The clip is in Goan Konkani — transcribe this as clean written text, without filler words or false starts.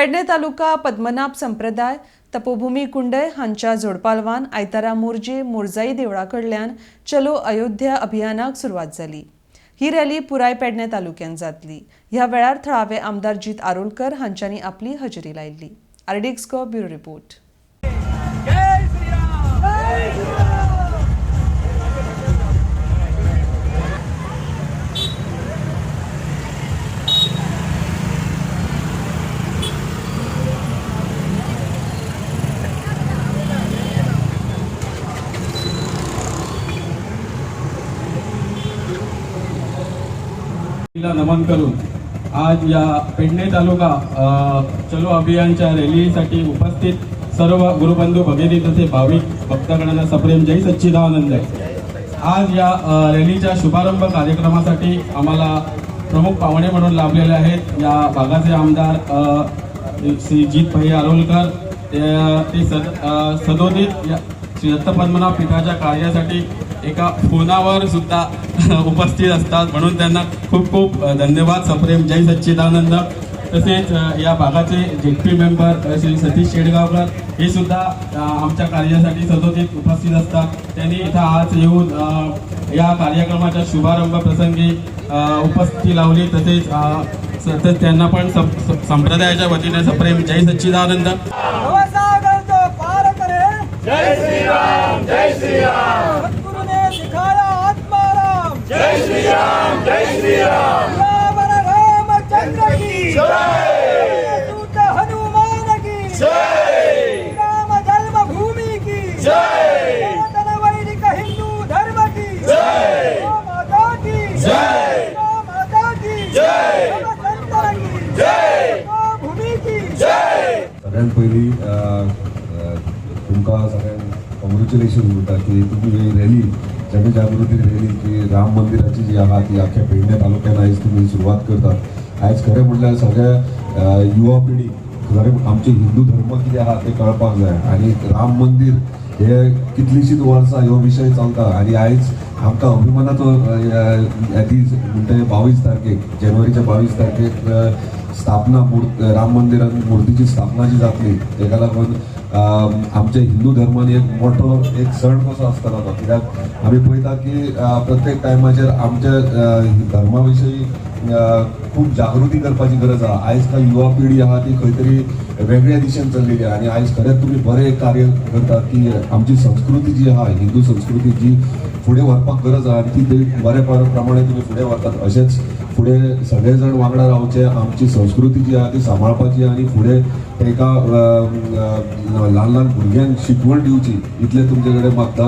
पेडणे तालुका पद्मनाभ संप्रदाय तपोभूमी कुंडय हांच्या जोडपालवान आयतारा मोरजे मोरजाई देवळा कडल्यान चलो अयोध्या अभियानाक सुरवात जाली. ही रॅली पुराय पेडणे तालुक्यांत जातली. ह्या वेळार थळावे आमदार जीत आरोलकर हांच्यांनी आपली हजेरी लायिल्ली. RDX bureau report. जय श्री राम, जय श्री राम. ला नमन करून आज या पेडणे तालुका चलो अभियानच्या रॅलीसाठी उपस्थित सर्व गुरुबंधू भगिनी तसे भाविक भक्तगणांना सप्रेम जय सच्चिदानंद. आज या रॅलीच्या शुभारंभ कार्यक्रमासाठी आम्हाला प्रमुख पाहुणे म्हणून लाभलेले आहेत या भागाचे आमदार श्री जीत भाई आरोलकर. ते ते सद सदोदित या श्री दत्त पद्मनाभ पीठाच्या कार्यासाठी एका फोनावर सुद्धा उपस्थित असतात, म्हणून त्यांना खूप खूप धन्यवाद. सप्रेम जय सच्चिदानंद. तसेच या भागाचे झेडपी मेंबर श्री सतीश शेडगावकर हे सुद्धा आमच्या कार्यासाठी सदोदित उपस्थित असतात. त्यांनी इथं आज येऊन या कार्यक्रमाच्या शुभारंभ प्रसंगी उपस्थिती लावली. तसेच सतत त्यांना पण संप्रदायाच्या वतीने सप्रेम जय सच्चिदानंद. भवसागर जो पार करे, जय श्री राम, जय श्री राम. सतगुरु ने दिखाया आत्मा राम. जय श्री राम, जय श्री राम. राम रामचंद्र की जय, दूत हनुमान की जय, राम जन्मभूमि की जय, सनातन वैदिक हिंदू धर्म की जय, गौ माता की जय, गौ माता की जय, संतन की जय, गौ भूमि की जय. सगळ्यात पयलीं तुमकां सगळ्यांक कॉंग्रेच्युलेशन म्हणटा की तुमी ही रॅली, जनजागृती रॅली जी राम मंदिराची जी आहा ती आख्या पेडणे तालुक्यान आयज तुमी सुरवात करतात. आयज खरें म्हणल्यार सगळ्या युवा पिढी खरें आमचे हिंदू धर्म कितें आहा तें कळपाक जाय आनी राम मंदीर हे कितलींशींच वर्सां हो विशय चलता आनी आयज आमकां अभिमानाचो ह्या दीस म्हणटा 22 तारखेक, जानेवारीच्या 22 तारखेक स्थापना मूर्त राम मंदिरान मूर्तीची स्थापना जी जातली तेका लागून आमच्या हिंदू धर्मान एक मोठो एक सण कसो आसतलो तो. कित्याक आमी पळयता की प्रत्येक टायमाचेर आमच्या धर्मा विशयी खूब जागृती करपाची गरज आहा. आयज काल युवा पिढी आहा ती खंय तरी वेगळ्या दिशेन चल्लेली आहा आनी आयज खरेंच तुमी बरें कार्य करतात की आमची संस्कृती जी आहा, हिंदू संस्कृती जी फुडें व्हरपाक गरज आहा आनी ती बऱ्या प्रमाणे तुमी फुडें व्हरतात. अशेंच फुडें सगळे जाण वांगडा रावचे, आमची संस्कृती जी आहा ती सांबाळपाची आनी फुडें ताका ल्हान ल्हान भुरग्यांक शिकवण दिवची इतलें तुमचे कडेन मागता.